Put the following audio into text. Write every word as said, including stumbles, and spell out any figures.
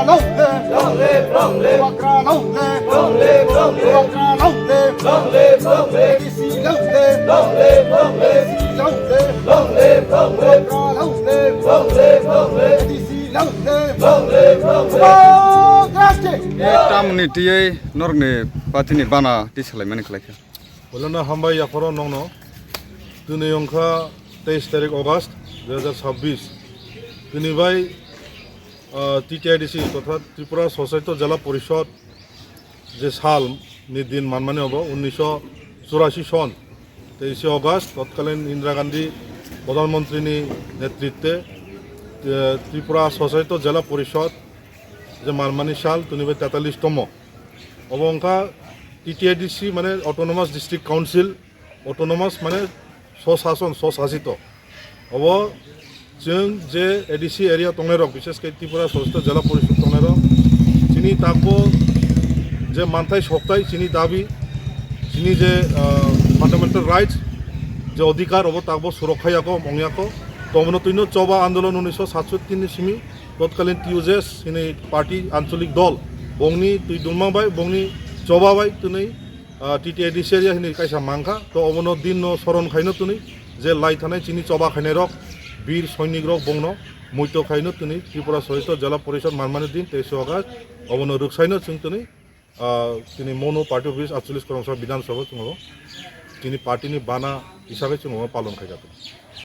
Long live! Long live! Long live! Bubagra long live! Long live! Long live! Bubagra long live! Long live! Long live! A D C long live! Long live! Long live! Long live! A D C long live! Long live! Long live! Bubagra long live! Long live! Long live! A D C long live! Long live! Long live! Bubagra long live! Tamni tiyai norokni party ni bana tisalaimani khlaikha. Bolano hambai yapharo nongno. Tini wngkha teis tarik August dui hazar sabbish. Tini bai, ah, T T I D C totha Tripura Sochaitor Jela Porishod je sal ni din manmani obo unnisho churashi son teishe August totkalin Indira Gandhi Pradhan Mantri ni netritwe, eh, Tripura Sochaitor Jela Porishod je manmani sal tini bai tetalis tomo. Obo wngkha T T I D C mane Autonomous District Council, Autonomous mane Sosason, Sosasito. Obo chwng je A D C area tongnairok, bishesh khe Tripura Sochaitor Jela Porishod tongnairok, chini takbo je manthai soktai, chini dabi, chini je, ah, fundamental rights, je odhikar, obo takbo surokha yako, ong yako. Tomono twino choba andolon unnisho satsottin ni simi, totkalin T U J S hini party ancholik dol, bongni twi dulma bai, bongni choba bai twnwi, ah, T T I D C area hini kaisa mangkha. To obono din no soron khaino twnwi je lai thanai chini choba khainai rok, bir soinik rok bongno muito khaino twnwi Tripura Sochaitor Jela Porishod manmani din teishe August obono rwksaino chwng twnwi, ah, tini mono party office atchollish Kromsa Bidhan Sabha chwng obo tini party ni bana hisabe chwng obo palon khaijak.